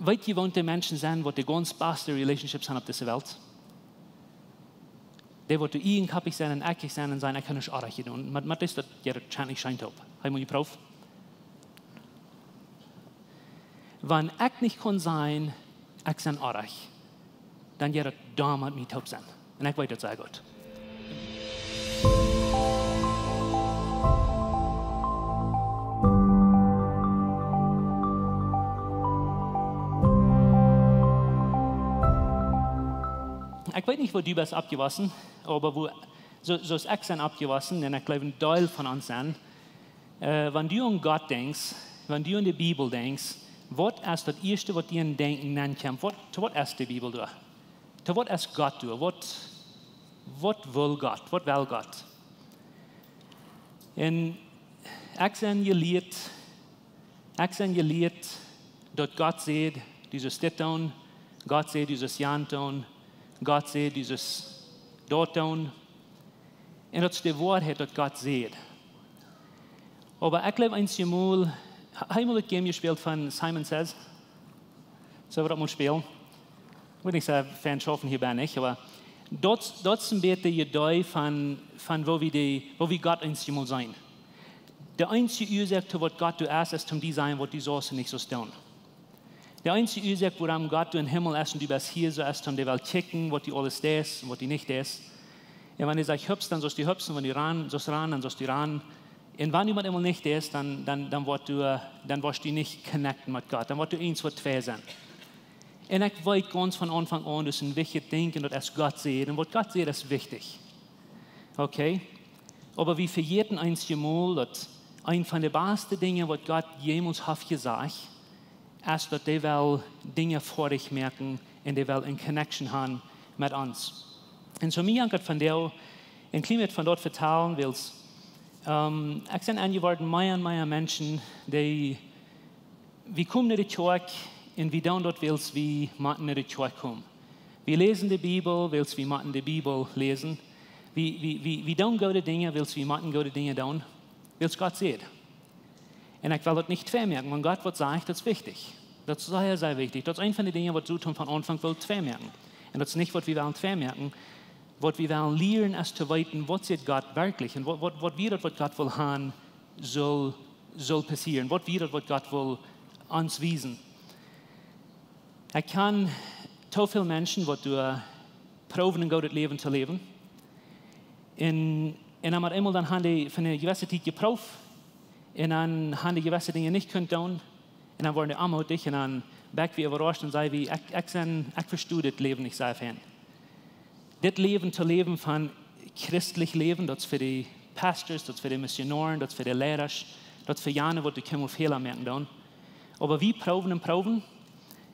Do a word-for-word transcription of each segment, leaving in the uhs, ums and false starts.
Weet jie, waut de Menschen sent, waut de gaunz baste relationships han opp dise Welt? Dee, waut doa ieejenkoppich sent un ekjich sent un sajen: "Ekj kaun nuscht orrajcht doonen." Met, met dit, daut jeit schijnlich scheen toop. Hab jie mol jeprooft? Wan ekj nich kaun sajen: "Ekj sie orrajcht", dan jeit daut doa met mie toop sennen. Un ekj weet daut sea goot. Ekj weet nich, woo du best oppjewossen, oba woo, soo, soo aus ekj sie oppjewossen, un ekj jleew, een Deel von ons sent, äh, wan du aun Gott denkjst, wan du aun de Bibel denkjst, waut es daut ieeschte, waut die en Denkjen nenkjemt? Waut, to waut es de Bibel doa? To waut es Gott doa? Waut, waut well Gott? Waut well Gott? Un ekj sie jelieet, ekj sie jelieet, daut Gott sajcht: "Du sust dit doonen", Gott sajcht: "Du sust jant doonen", Gott sajcht: "Du sust daut doonen." Un daut es de Woarheit, daut Gott sajcht. Oba ekj jleew, eenjemol, ha-, hab jie mol daut Game jespält von Simon Says? Sell wie daut mol spälen? Ekj weet nich, soo fein schaufen hia bie nich, oba daut, daut es een bät de Idee von, von woo wie de, woo wie Gott eenjemol seenen. De eensje Uasoak to waut Gott doa es, es om die to sajen, waut du saust un nich saust doonen. De eensje Uasoak, wuarom Gott doa em Himmel es un du best hia, soo es om de Welt to kjikjen, waut du aules deist un waut du nich deist. Un wan hee sajcht: "Hups", dan saust du hupsen, wan du rannen saust, rannen, dan saust du rannen. Un wan du mau eemol nich deist, dan, dan, dan woascht du, äh, dan woascht du nich connecten met Gott. Dan woat doa eent waut twee sennen. Un ekj weet gaunz von Aunfank aun, daut es een wichtjet Dinkj un daut es Gott sajcht. Un waut Gott sajcht, es wichtich. Okay? Oba wie vejäten eenjemol, daut eent von de baste Dinja, waut Gott jemols haft jesajcht, es, daut hee well Dinja fa ons moaken un hee well eene Connection haben met ons. Un soo mie jankat von doa, een kjlien bät von daut vetalen, wiels, ähm, ekj sie enjeworden, mea un mea Menschen, dee, wie komen no de Kjoakj un wie doonen daut, wiels wie motten no de Kjoakj komen. Wie läsen de Bibel, wiels wie motten de Bibel läsen. Wie, wie, wie, wie doonen goode Dinja, wiels wie motten goode Dinja doonen, wiels Gott sajcht. Un ekj well daut nich twee moaken, wan Gott waut sajcht, daut es wichtich. Daut es sea, sea wichtich. Daut es eent von de Dinja, waut Soton von Aunfank well twee moaken. Un daut es nich, waut wie wellen twee moaken. Waut wie wellen lieren, es to weeten, waut sajcht Gott werkjlich. Un waut, waut, waut wia daut, waut Gott well haben, saul, saul passieren. Waut wia daut, waut Gott well ons wiesen. Ekj kjan too väl Menschen, waut doa proowen, een goodet Läwen to läwen. Un, un dan met eemol dan haben dee fa eene jewesse Tiet jeprooft. Un dan haben dee jewesse Dinja nich kunt doonen. Un dan woaren dee onmootich un dan woa ekj wada äwarascht un saj: "Wie, ekj, ekj sie, ekj vesto dit Läwen nich soo fein." Dit Läwen to läwen von christlich Läwen, daut es fa de Pastors, daut es fa de Missionoaren, daut es fa de Leida, daut es fa jane, waut de Kjemel Fäla moaken doonen. Oba wie proowen un proowen.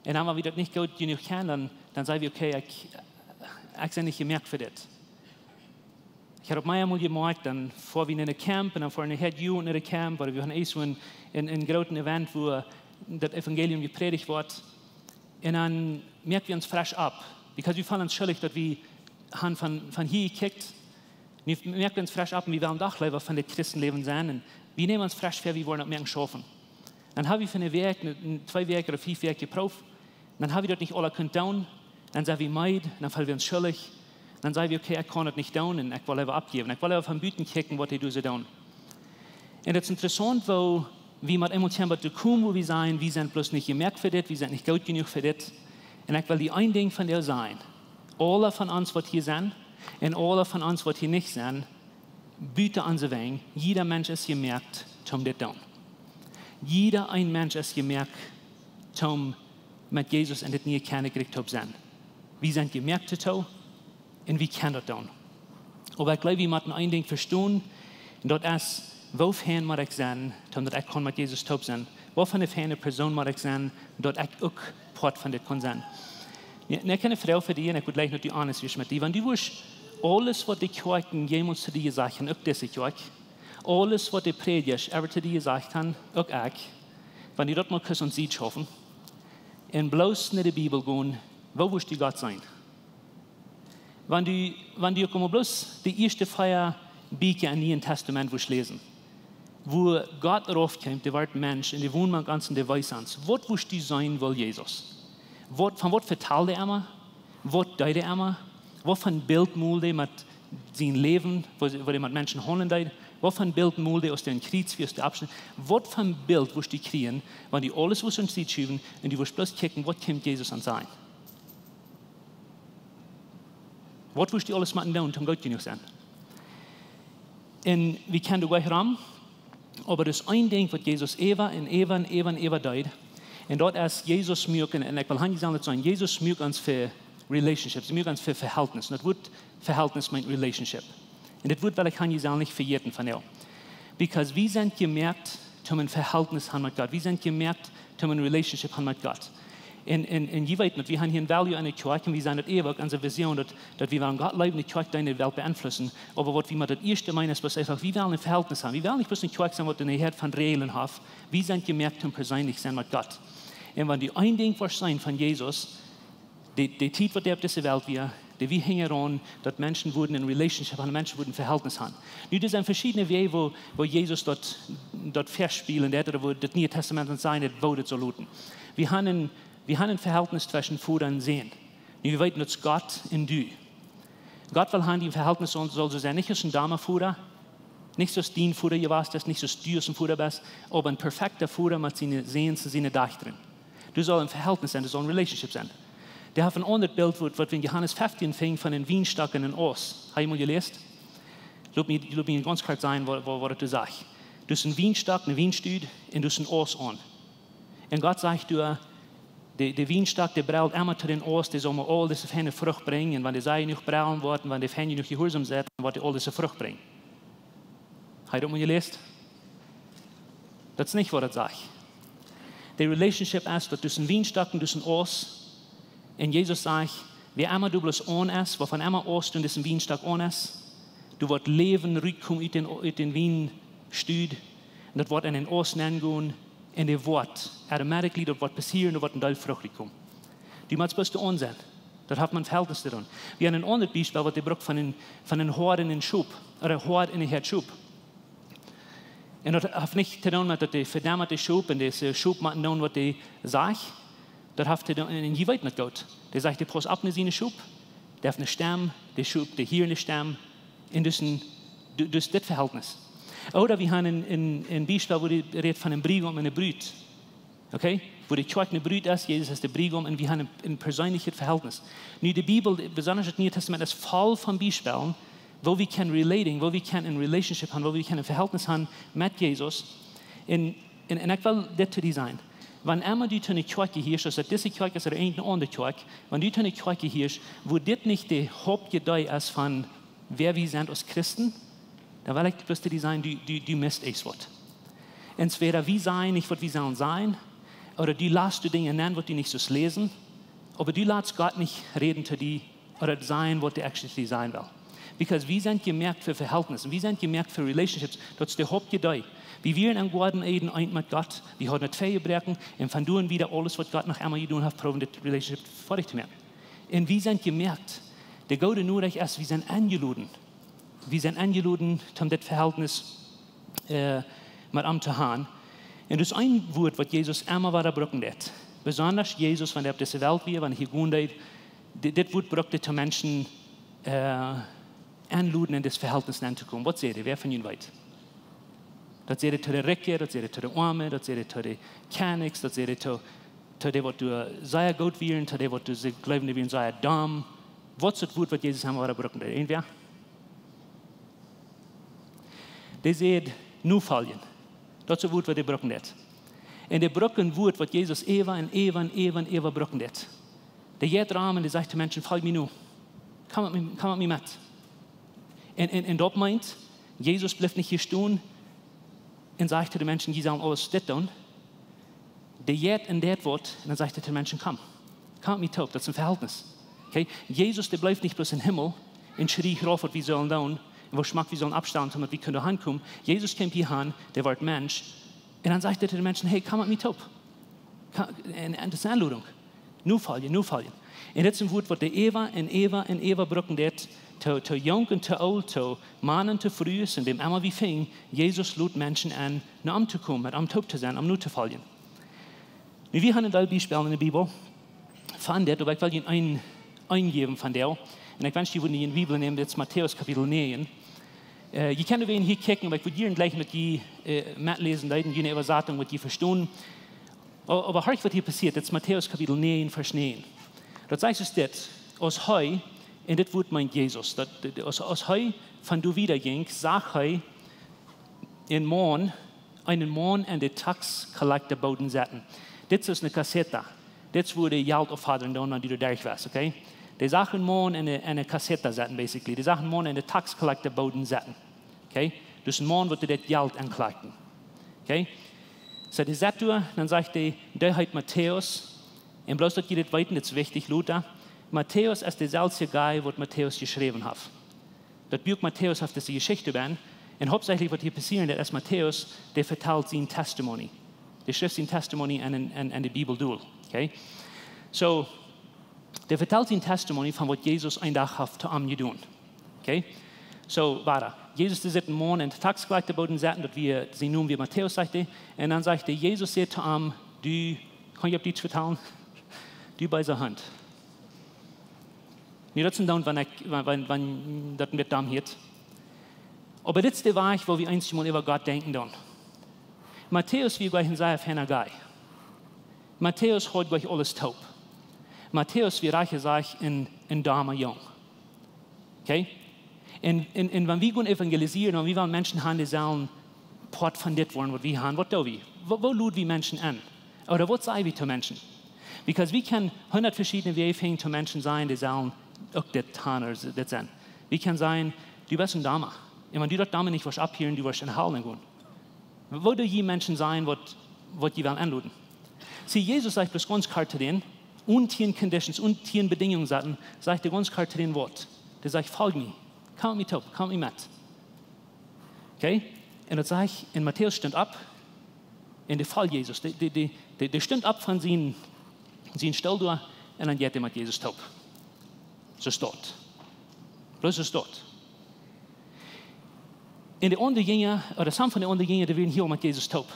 Un dan, wan wie daut nich goot jenuach kjennen, dan, dan saj wie: "Okay, ekj, ekj sie nich jemoakt fa dit." Ekj hab opp mie eemol jemoakt, dan foa wie no een Camp un dan foa wie no een Jugend no een Camp, ooda wie haben eent soo een, een, een grooten Event, wua daut Evangelium jeprädicht woat. Un dan moak wie ons fresch opp. Because wie feelen ons schuldich, daut wie haben von, von hia jekjikjt. Nu moak wie ons fresch opp un wie wellen doch leewa von dit Christenläwen sennen. Un wie nämen ons fresch ver, wie woaren daut moaken schaufen. Dan hab wie fa eene Wäakj, eene, eene, twee Wäakj ooda fief Wäakj jeprooft. Dan hab wie daut nich aula kunt doonen. Dan sent wie meed, dan feelen wie ons schuldich. Dan saj wie: "Okay, ekj kaun daut nich doonen un ekj well leewa oppjäwen. Ekj well leewa von buten kjikjen, waut dee doa soo doonen." Un daut es interessaunt, woo wie met eemol kjennen doa komen, wua wie sajen: "Wie sent bloos nich jemoakt fa dit, wie sent nich goot jenuach fa dit." Un ekj well die een Dinkj von die sajen. Aule von ons, waut hia sent, un aule von ons, waut hia nich sent, buten onse Wenj, jieda Mensch es jemoakt toom dit doonen. Jieda een Mensch es jemoakt toom met Jesus en dit niee Kjennichrikj toop sennen. Wie sent jemoakt doatoo un wie kjennen daut doonen. Oba ekj jleew, wie motten een Dinkj vestonen, un daut es: Woo fein mott ekj sennen, toom daut ekj kaun met Jesus toop sennen? Woo fein eene Persoon mott ekj sennen, daut ekj uk Poat von dit kaun sennen? Nu, nu, ekj hab eene Froag fa die, un ekj wudd jlikj, daut du honest wieescht met die. Wan du wurscht aules, waut de Kjoakjen jemols to die jesajcht haben, uk dise Kjoakj, aules, waut de Prädjasch ever to die jesajcht haben, uk ekj, wan du daut mol kust aun Sied schaufen un bloos no de Bibel gonen, woo wurscht du Gott seenen? Wan du, wan du uk emol bloos de ieeschte vea Bieekja em Nieen Tastament wurscht läsen, wua Gott rauf kjeem, dee wort Mensch un dee wond mank ons un dee wees ons, waut wurscht du seenen, woo Jesus? Waut, von waut vetald hee emma? Waut deed hee emma? Waut fa een Bilt mold hee met sien Läwen, woo, woo hee met Menschen haundlen deed? Waut fa een Bilt mold hee aus dee een Kjriez wia, aus dee oppschneit? Waut fa een Bilt wurscht du kjrieen, wan du aules wurscht aun de Sied schuwen un du wurscht bloos kjikjen, waut kjemt Jesus aun sajen? Waut wurscht du aules motten doonen, om goot jenuach sennen? Un wie kjennen doa jlikj rom, oba daut es een Dinkj, waut Jesus äwa un äwa un äwa un äwa deed. Un daut es Jesus muak, un ekj well hia sajen, daut sajen, Jesus muak ons fa relationships, muak ons fa Vehältnis. Un daut Wuat Vehältnis meent relationship. Un dit Wuat well ekj hia sajen nich vejäten von nu. Because wie sent jemoakt, om een Vehältnis han met Gott. Wie sent jemoakt, om een relationship han met Gott. Un, un, un jie weeten daut, wie han hia een value aun de Kjoakj un wie sent daut eewich, onse Vision, daut, daut wie wellen Gott leewen, de Kjoakj deenen, de Welt beeinflussen. Oba waut wie met daut ieeschte meenen es, es eefach, wie wellen een Vehältnis han. Wie wellen nich bloos eene Kjoakj sennen, waut een Häad von Räajlen haft. Wie sent jemoakt, om perseenlich sennen met Gott. Un wan du een Dinkj woascht seenen von Jesus, de, de Tiet, waut hee opp dise Welt wia, dee wia hinjaraun, daut Menschen wudden een relationship han, Menschen wudden een Vehältnis han. Nu, doa sent veschiedne Wäaj, woo, woo Jesus daut, daut vespälen deed, ooda woo daut Niee Tastament ons sajen deit, woo daut saul loten. Wie han een, wie han een Vehältnis tweschen Voda un Sän. Nu, wie weeten, daut es Gott un du. Gott well han, dien Vehältnis saul, saul soo sennen, nich aus een domma Voda, nich soo aus dien Voda jewast es, nich soo aus du aus een Voda best, oba een perfekta Voda met siene Säns un siene Dajchta. Doa saul een Vehältnis sennen, doa saul een relationship sennen. Dee haft een aundret Bilt, waut, waut wie en Johanes feftieen finjen von een Wienstock un een Aust. Hab jie mol jeläsen? Lot mie, lot mie gaunz kort sajen, waut, waut, waut daut sajcht. Doa es een Wienstock, een Wienstudd, un doa es een Aust aun. Un Gott sajcht doa, de, de Wienstock, dee brelt emma to dän Aust, dee saul mau aul dise feine Frucht brinjen. Un wan dee sea jenuach brellen woat, un wan dee fein jenuach jehuarsom sent, dan woat dee aul dise Frucht brinjen. Hab jie daut mol jeläsen? Daut es nich, waut daut sajcht. De relationship es, daut doa es een Wienstock un doa es een Aust. Un Jesus sajcht, wäa emma doa bloos aun es, waut von emma Aust un doa es een Wienstock aun es, doa woat Läwen rutkomen ut dän, ut dän Wienstudd. Un daut woat en dän Aust nengonen, un dee woat automatically, daut woat passieren, doa woat een Deel Frucht rutkomen. Du motst bloos doa aun sennen. Daut haft met Vehältnis to doonen. Wie han een aundret Biespel, waut dee brukt von een, von een Hoad un een Schop, ooda een Hoad un een Häad Schop. Un daut haft nich to doonen met daut dee vedämt daut Schop un daut Schop mott doonen, waut dee sajcht. Daut haft to doonen, un jie weeten daut goot. Dee sajcht, dee paust opp no siene Schop, dee haft eene Stemm, dee Schop, dee hieren de Stemm, un doa es een, doa, doa es dit Vehältnis. Ooda wie han een, een, een Biespel, wua dee rät von een Briegaum un eene Brut. Okay? Wua de Kjoakj eene Brut es, Jesus es de Briegaum un wie han een, een perseenlichet Vehältnis. Nu, de Bibel, besonda daut Niee Tastament, es voll von Biespelen, woo wie kjennen relating, woo wie kjennen een relationship han, woo wie kjennen een Vehältnis han met Jesus. Un, un, un ekj well dit to die sajen. Wan emma du to eene Kjoakj jehieescht, aus daut dise Kjoakj es ooda eene aundre Kjoakj, wan du to eene Kjoakj jehieescht, wua dit nich de Hauptidee es von wäa wie sent aus Christen, dan well ekj bloos to die sajen, du, du, du mist eent waut. Entweder wie sajen nich, waut wie sellen sajen, ooda du latst du Dinja nenn, waut du nich sust läsen, oba du latst Gott nich räden to die, ooda sajen, waut hee actually sajen well. Because wie sent jemoakt fa Vehältnis, wie sent jemoakt fa relationships, daut es de Hauptidee. Wie wieren em Goaden Eden eent met Gott, wie hauden daut Vejebräakjen, un von doa aun wieda aules, waut Gott noch emma jedonen haft, proowen dit relationship foadich to moaken. Un wie sent jemoakt. De goode Norecht es, wie sent enjeloden. Wie sent enjeloden, om dit Vehältnis, äh, met am to han. Un daut es een Wuat, waut Jesus emma wada brucken deed. Besonda Jesus, wan hee opp dise Welt wia, wan hee hia gonen deed, di-, dit Wuat brukt hee, om Menschen, äh, enloden, en dit Vehältnis nenn to komen. Waut säd hee? Wäa von junt weet? Daut säd hee to de Rikje, daut säd hee to de Oame, daut säd hee to de Kjennichs, daut säd hee to, to dee, waut doa sea goot wieren, to dee, waut doa sikj jleewden, dee wieren sea domm. Waut es daut Wuat, waut Jesus emma wada brucken deed? Irjentwäa? Dee säd, nofoljen. Daut es daut Wuat, waut hee brucken deed. Un dee brukt een Wuat, waut Jesus äwa un äwa un äwa un äwa brucken deed. Dee jeit rom un dee sajcht to Menschen, folj mie no. Komm met mie, komm met mie met. Un, un, un daut meent, Jesus blift nich hia stonen un sajcht to de Menschen, jie sellen aules dit doonen. Dee jeit un deit waut, un dan sajcht hee to de Menschen, komm. Komm met mie toop, daut es een Vehältnis. Okay? Jesus, dee blift nich bloos em Himmel un schriecht rauf, waut wie sellen doonen, un woo schmock wie sellen oppstalen, soo daut wie kjennen doa han komen. Jesus kjemt hia han, dee woat Mensch, un dan sajcht hee to de Menschen, hey, komm met mie toop. Komm, un, un daut es eene Enlodunk. Nofoljen, nofoljen. Un dit es een Wuat, waut dee äwa un äwa un äwa brucken deed, to, to junk un to oolt, to Mana un to Frues, un wäm emma wie finjen, Jesus lodt Menschen en, no am to komen, met am toop to sennen, am notofoljen. Nu, wie han een Deel Biespelen en de Bibel. von dit, oba ekj well junt een, een jäwen von dee. Un ekj wensch, jie wudden dee en de Bibel nämen, dit es Matäus Kapitel näajen. Äh, jie kjennen wäajen hia kjikjen, oba ekj wudd jieren jlikj met jie, äh, metläsen, daut jie ne Äwasatunk, waut jie vestonen. O-, oba horcht, waut hia passieet. Dit es Matäus Kapitel näajen, Varsch näajen. Daut sajcht soo dit: Aus hee, un dit Wuat meent Jesus, daut, aus, aus hee von doa wieda jinkj, sach hee een Maun, eenen Maun aun de Tax Collector Boden setten. Dit es ne caseta. Dit es wua de Jelt auffodren doonen, wan du doa derch west, okay? Dee sach een Maun aun de, aun de caseta setten, basically. Dee sach een Maun aun de Tax Collector Boden setten. Okay? Dus een Maun, waut doa daut Jelt auncollecten. Okay? Soo, dee sett doa, dan sajcht hee, dee heet Matäus. Un bloos daut jie dit weeten, dit es wichtich, lota. Matäus es deeselwje guy, waut Matäus jeschräwen haft. Daut Buak Matäus haft dise Jeschicht doabennen. Un hauptsächlich, waut hia passieren deit, es Matäus, dee vetalt sien testimony. Dee schrift sien testimony aun, aun, aun de Bibel dol. Okay? Soo, dee vetalt sien testimony von waut Jesus een Dach haft to am jedonen. Okay? Soo, wada. Jesus, dee sitt een Maun aun de Tax Collector Boden setten, daut wia, sien Nomen wia Matäus, sajcht hee. Un dan sajcht hee, Jesus säd to am: Du, kaun ekj opp Dietsch vetalen? Du beesa Hunt. Nu, daut es een Doont, wan ekj, wan, wan, wan daut met dam hieet. Oba dit es de Wajch, woo wie eenjemol äwa Gott denkjen doonen. Matäus wia jlikj een sea feina guy. Matäus haud jlikj aules toop. Matäus wia rajcht jesajcht een, een doma Jung. Okay? Un, un, un wan wie gonen evangelisieren, wan wie wellen Menschen haben, dee sellen Poat von dit woaren, waut wie haben, waut doo wie? Woo, woo lod wie Menschen aun? Ooda waut saj wie to Menschen? Because wie kjennen hundat veschiedne Wäaj finjen to Menschen sajen, dee sellen uk dit haben ooda dit sennen. Wie kjennen sajen: Du best een doma. Un wan du daut doma nich woascht opphieren, du woascht en de Hal gonen. Woo doo jie Menschen sajen, waut, waut jie wellen aunloden? See, Jesus sajcht bloos gaunz kort to dän, un tieen conditions, un tieen Bedinjungen saten, sajcht hee gaunz kort to dän waut. Dee sajcht: Folj mie. Komm met mie toop, komm met mie met. Okay? Un daut sajcht, un Matäus stunt opp, un dee foljd Jesus. Dee, dee, dee, dee, dee stunt opp von sien, sien Stool doa, un dan jeit hee met Jesus toop. Soo steit. Bloos soo steit. Un de aundre Jinja, ooda some von de aundre Jinja, dee wieren hia met Jesus toop.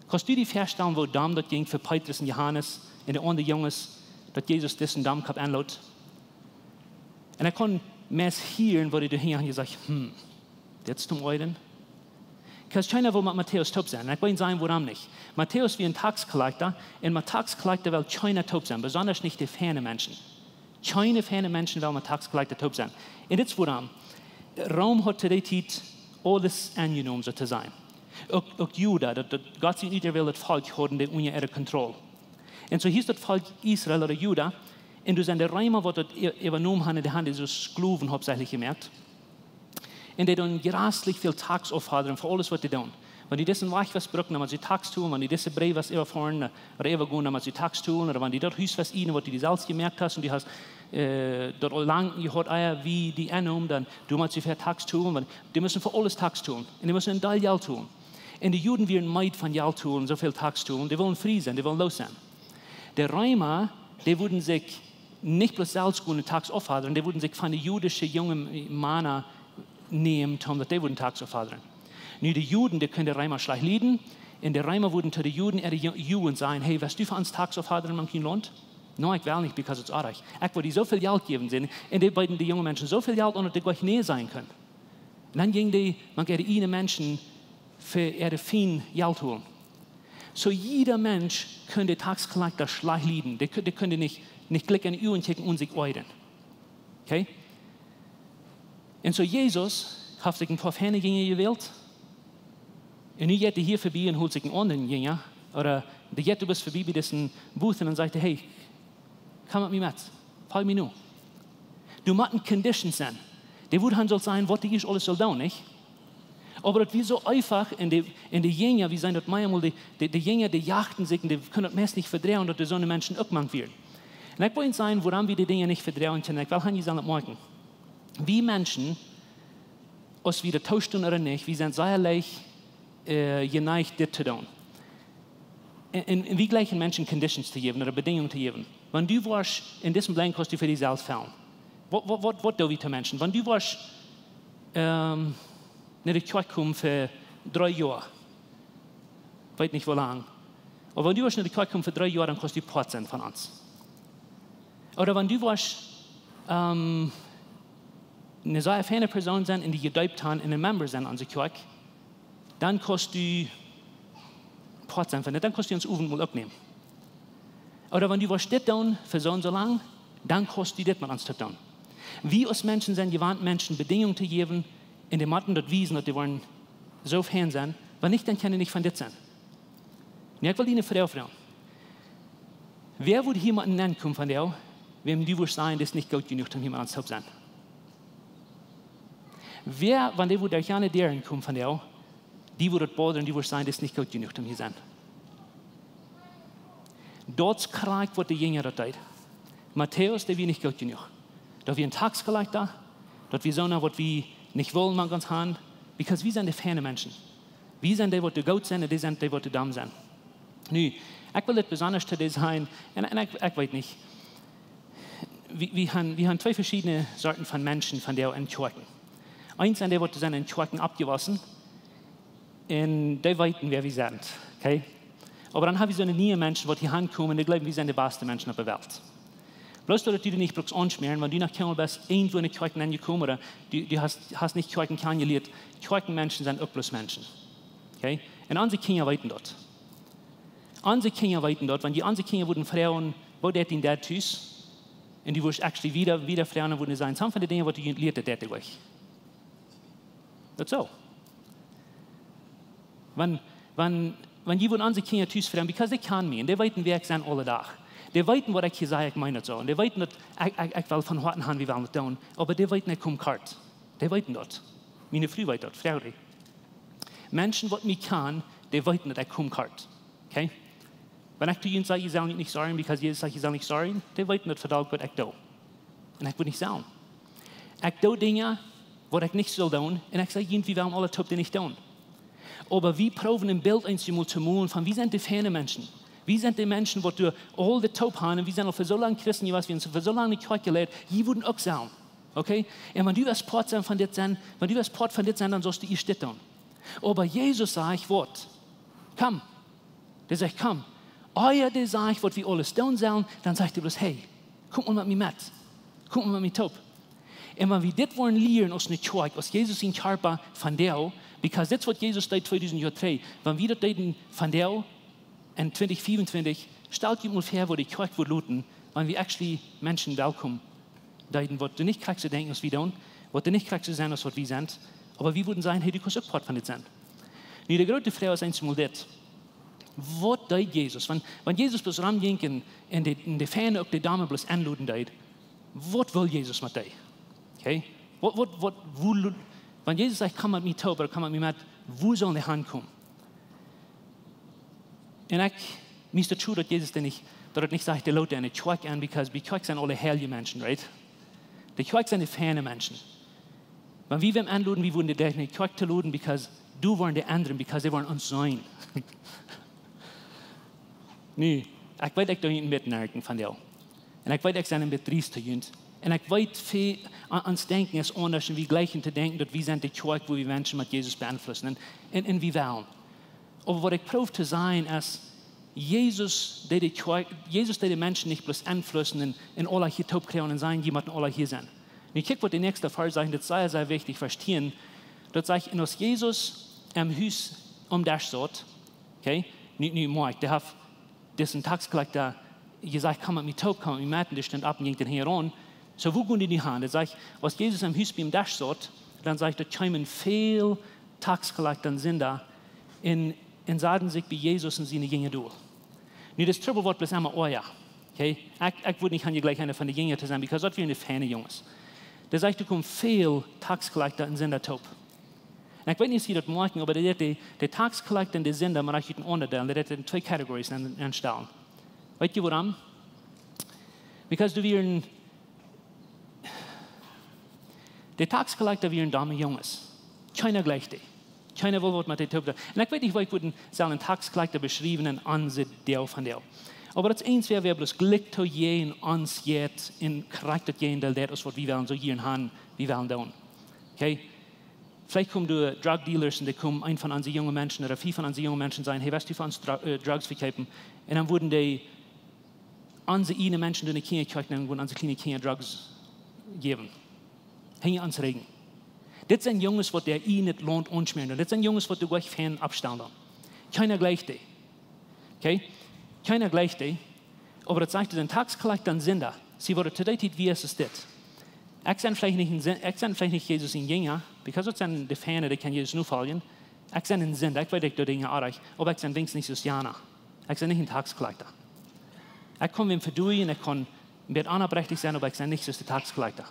Kaust du die väastalen, woo dom daut jinkj fa Petrus un Johanes un de aundre Junges, daut Jesus disen Domkopp aunlood? Un ekj kunn meist hieren, woo dee doa hinjen jesajcht: Hm, dit es toom Oajaden. Because kjeena wull met Matäus toop sennen. Un ekj well sajen, wuarom nich. Matäus wia een Tax Collector, un met Tax Collector well kjeena toop sennen, besondasch nich de feine Menschen. Kjeene feine Menschen wellen met Tax Collector toop sennen. Un dit es wuarom. Rom haud to dee Tiet aules aunjenomen, soo to sajen. Uk, uk Juda, daut, daut Gott sien uterwähltet Volkj, hauden dee unja äare Kontroll. Un soo hieet daut Volkj Israel ooda Juda, un doa sent de Reema, waut daut ä-, äwajenomen haben, dee haben dee soo Sklowen hauptsächlich jemoakt. Un dee doonen jreslich väl Tax auffodren fa aules, waut dee doonen. Wan du disen Wajch west brucken, dan motst du Tax tolen. Wan du dise Breew west äwafoaren, äh, ooda äwagonen, dan motst du Tax tolen. Ooda wan du daut Hus west ieden, waut du die selfst jemoakt hast, un du hast, äh, daut aul lang jehaut, ea wie die aunnomen, dan du motst doafäa Tax tolen. Wan, dee musten fa aules Tax tolen. Un dee musten een Deel Jelt tolen. Un de Juden wieren meed von Jelt tolen, soo väl Tax tolen. Dee wullen frie sennen, dee wullen loos sennen. De Reema, dee wudden sikj nich bloos selfst gonen Tax auffodren, dee wudden sikj von de judische junge Mana nämen, toom daut dee wudden Tax auffodren. Nu, de Juden, dee kunnen de Reema schlajcht lieden, un de Reema wudden to de Juden äare Ju-, Jugend sajen: Hey, west du fa ons Tax auffodren mank jun Launt? No, ekj well nich, because it's oajch. Ekj woa die soo väl Jelt jäwen, säden, un dee beeden de junge Menschen soo väl Jelt aun, daut dee goanich nä sajen kunnen. Un dan jinjen dee mank äare ieejne Menschen fa äare Fiend Jelt holen. Soo jieda Mensch kunn de Tax Collector schlajcht lieden. Dee ku-, dee kunnen nich, nich jlikj enne Uagen kjikjen un sikj oajren. Okay? Un soo Jesus haft sikj een poa feine Jinja jewält. Un nu jeit hee hia verbie un holt sikj een aundren Jinja. Ooda dee jeit bloos verbie bie disen Booth un dan sajcht hee: Hey, komm met mie met. Folj mie no. Doa motten conditions sennen. Dee wudden sajen, waut dee ieescht aules sull doonen, nich? Oba daut wia soo eefach un de, un de Jinja, wie seenen daut meamol, de, de, de Jinja, dee jachten sikj un dee kunnen daut meist nich vedroagen, daut doa soone Menschen uk mank wieren. Un ekj well junt sajen, wuarom wie dee Dinja nich vedroagen kjennen. Ekj well han, jie sellen daut moakjen. Wie Menschen, aus wie daut toostoonen ooda nich, wie sent sea leicht, äh, jeneigt, dit to doonen. Un, un, un wie jlikjen Menschen conditions to jäwen ooda Bedinjungen to jäwen. Wan du woascht, en disen Blank kaust du fa die selfst fellen. Waut, waut, waut, waut doo wie to Menschen? Wan du woascht, ähm, no de Kjoakj komen fa dree Joa, weet nich woo lang. Oba wan du woascht no de Kjoakj komen fa dree Joa, dan kaust du Poat sennen von ons. Ooda wan du woascht ähm, ne sea feine Persoon sennen un die jedeept han un een Member sennen aun de Kjoakj, dan kaust du Poat sennen von dit, dan kaust du ons Owentmol uk nämen. Ooda wan du woascht dit doonen fa soo un soo lang, dan kaust du dit met ons toop doonen. Wie aus Menschen sent jewant, Menschen Bedinjungen to jäwen un dee motten daut wiesen, daut dee woaren soo fein sennen, wan nich, dan kjennen dee nich von dit sennen. Nu, ekj well die ne Froag froagen. Wäa wudd hia met een Enj komen von dee, wäm du wurscht sajen, dit es nich goot jenuach, om hia met ons toop sennen? Wäa, wan dee wudd derch jane Däa komen von dee, die wudd daut bothern, du wurscht sajen, dit es nich goot jenuach, om hia sennen? Daut es krakjt waut de Jinja daut deeden. Matäus, dee wia nich goot jenuach. Daut wia een Taxkollector, daut wia soona waut wie nich wullen mank ons han, because wie sent de feine Menschen. Wie sent dee waut doa goot sent un dee sent dee waut doa domm sent. Nu, ekj well dit besondasch to dee sajen, un, un ekj, ekj weet nich, wie, wie han, wie han twee veschiedne Sorten von Menschen von dee en Kjoakjen. Eent sent dee waut sent en Kjoakjen oppjewossen, un dee weeten wäa wie sent, okay? Oba dan ha wie soone niee Menschen waut hia hankomen un dee jleewen wie sent de baste Menschen opp de Welt. Bloos daut du die nich brukst aunschmäaren, wan du no Kjengel best, irjentwua en de Kjoakj enjekomen, ooda du, du hast, hast nich Kjoakjen kjanen jelieet, Kjoakjenmenschen sent uk bloos Menschen. Okay? Un onse Kjinja weeten daut. Onse Kjinja weeten daut, wan dee onse Kjinja wudden froagen, woo deit dien Dad tus? Un du wurscht actually wada, wada froagen, dan wudden see sajen, some von de Dinja waut du jelieet hast, deit dee uk. Daut es soo. Wan, wan, wan jie wudden onse Kjinja tus froagen, because dee kjanen mie, un dee weeten wäa ekj sie aule Dach. Dee weeten waut ekj hia saj, ekj meen daut soo. Un dee weeten daut ekj, ekj, ekj well von Hoaten han, wie wellen daut doonen. Oba dee weeten ekj kom kort. Dee weeten daut. Miene Fru weet daut, froag dee. Menschen waut mie kjanen, dee weeten daut ekj kom kort. Okay? Wan ekj to junt saj, jie sellen junt nich sorjen, because Jesus sajcht, jie sellen nich sorjen, dee weeten daut, vedoll goot, ekj doo. Un ekj wudd nich sajen. Ekj doo Dinja waut ekj nich sull doonen, un ekj saj, junt, wie wellen aule toop dee nich doonen. Oba wie proowen een Bilt eenjemol to molen von, wie sent de feine Menschen. Wie sent de Menschen waut doa aul de toop han, un wie sent aul fa soo lang Christen jewast, wie han fa soo lang de Kjoakj jelieet, jie wudden uk sajen. Okay? Un wan du west Poat sennen von dit sennen, wan du west Poat von dit sennen, dan sust du ieescht dit doonen. Oba Jesus sajcht waut? Komm. Dee sajcht, komm. Ea dee sajcht waut wie aules doonen sellen, dan sajcht dee bloos, hey, kom mol met mie met. Kom mol met mie toop. Un wan wie dit woaren lieren aus ne Kjoakj, aus Jesus sien Kjarpa vondoag, because dit es waut Jesus deed tweedusent Joa trigj, wan wie daut deeden vondoag, en twintich fiefuntwintich, stalt junt mol väa, woo de Kjoakj wudd loten, wan wie actually Menschen welkom deeden, waut doa nich krakjt soo denkjen aus wie doonen, waut doa nich krakjt soo sent aus waut wie sent, oba wie wudden sajen, hey, du kaust uk Poat von dit sennen. Nu, de groote Froag es eenjemol dit. Waut deed Jesus? Wan, wan Jesus bloos romjinkj un, un de, un de Feine uk de Dame bloos enloden deed, waut wull Jesus met dee? Okay? Waut, waut, waut, woo, wan Jesus sajcht, komm met mie toop, ooda komm met mie met, woo sellen dee hankomen? Un ekj, mie es daut true daut Jesus dee nich, daut et nich sajcht, dee loot dee en de Kjoakj en, because bie Kjoakj sent aule heilje Menschen, right? De Kjoakj sent de feine Menschen. Wan wie wäm enloden, wie wudden dee derch ne Kjoakj to loden, because du woaren dee endren, because dee woaren ons seenen. Nu, ekj weet, ekj doo junt een bät nerken vondoag. Un ekj weet, ekj sie een bät driest to junt. Un ekj weet, väl, on-, ons Denkjen es aundasch un wie jlikjen to denkjen daut wie sent de Kjoakj, woo wie Menschen met Jesus beenflussen. Un, un, un wie wellen. Oba waut ekj proow to sajen es, Jesus deed de Kjoakj, Jesus deed de Menschen nich bloos beenflussen un, un aula hia toop kjrieen un sajen, jie motten aula hia sennen. Nu kjikj waut de näakjste Varsch sajcht, daut es sea, sea wichtich, Varsch tieen. Daut sajcht, un aus Jesus em Hus aum Desch saut, okay, nu, nu moakj, dee haft disen Taxkollector jesajcht, komm met mie toop, komm met mie met, un dee stunt opp un jinkj dan hinjaraun. Soo, woo gonen dee nu han? Daut sajcht, aus Jesus em Hus biem Desch saut, dan sajcht, doa kjeemen väl Taxkollecta un Sinda un, un saden sikj bie Jesus un siene Jinja dol. Nu, daut Trubbel woat bloos emma oaja. Okay? Ekj, ekj wudd nich aun je jlikjen, eena von de Jinja to sennen, because daut wieren de feine Junges. Dee sajcht, doa kjeemen väl Taxkollecta un Sinda toop. Un ekj weet nich aus jie daut moakjen, oba dee, dee, dee Taxkollecta un de Sinda, mau ekj junt een Oaja doonen, dee deed en twee categories en, enstalen. Weet jie wuarom? Because doa wieren, de Taxkollecta wieren domme Junges. Kjeena jleicht dee. Kjeena wull waut met dee toop doonen. Un ekj weet nich, woo ekj wudd sellen een Taxkollecta beschriewen en onse Deel vondoag. Oba daut es eent, wäa, wäa bloos jlikj to jäajen ons jeit un krakjt daut Jäajendeel deit aus waut wie wellen soo jieren han, wie wellen doonen. Okay? Veleicht komen doa Drug Dealers un dee komen, eent von onse junge Menschen ooda väl von onse junge Menschen sajen, hey, west du fa ons Dru-, äh, Drugs vekjeepen? Un dan wudden dee onse ieejne Menschen doa ne Kjinjakjoakj nenn gonen, onse kjliene Kjinja drugs jäwen. Hinja ons rigjen. Dit sent Junges, waut dee ieejnet Launt aunschmäaren doonen. Dit sent Junges, waut dee goanich fein oppstalen doonen. Kjeena jleicht dee. Okay? Kjeena jleicht dee. Oba daut sajcht, dee sent Tax collector un Sinda. See, waut to dee Tiet wia, es dit. Ekj sie veleicht nich een Sin-, ekj sie veleicht nich Jesus sien Jinja, because daut sent de Feine, dee kjennen Jesus nofoljen. Ekj sie een Sinda, ekj weet, ekj doo Dinja oajch, oba ekj sie weens nich soo aus jana. Ekj sie nich een Tax collector. Ekj kaun wäm vedoajen, ekj kaun wäm onopprechtich sennen, oba ekj sie nich soo aus de Tax collector.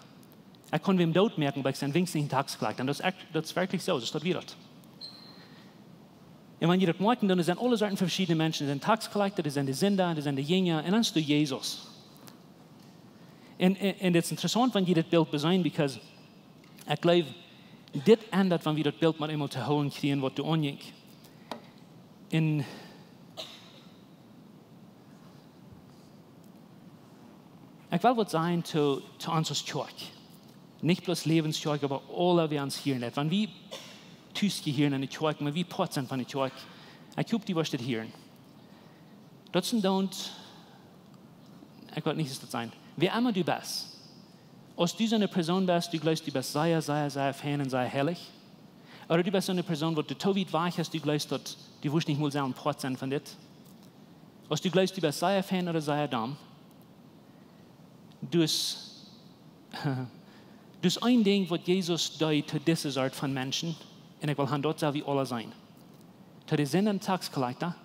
Ekj kaun wäm doot moaken, oba ekj sie weens nich een Tax collector. Un daut es ejcht, daut es werkjlich soo, soo es daut wia daut. Un wan jie daut moakjen, dan sent aule Sorten veschiedne Menschen. Dee sent Tax collector, dee sent de Sinda, dee sent de Jinja, un dan es doa Jesus. Un, un, un dit es interessaunt, wan jie dit Bilt beseenen, because ekj jleew, dit endat, wan wie daut Bilt mau eemol to hoolen kjrieen, waut doa aunjinkj. Un ekj well waut sajen to, to ons aus Kjoakj. Nich bloos Läwens Kjoakj, oba aule, waut ons hieren deit. Wan wie tus jehieren aun de Kjoakj, wan wie Poat sent von de Kjoakj, ekj hop, dee woaren dit hieren. Daut sent, don't, ekj weet nich, es daut sent. Wäa emma du best. Aus du soone Persoon best, du jleefst, du best sea, sea, sea fein un sea heilich. Ooda du best soone Persoon, waut du too wiet wajch hast, du jleefst, daut du wurscht nich mol sellen Poat sennen von dit. Aus du jleefst, du best sea fein ooda sea domm, du hast, du hast een Dinkj, waut Jesus deed to dise Sort von Menschen, un ekj well han, daut sell wie aule sennen. To de Sinda un Tax collector,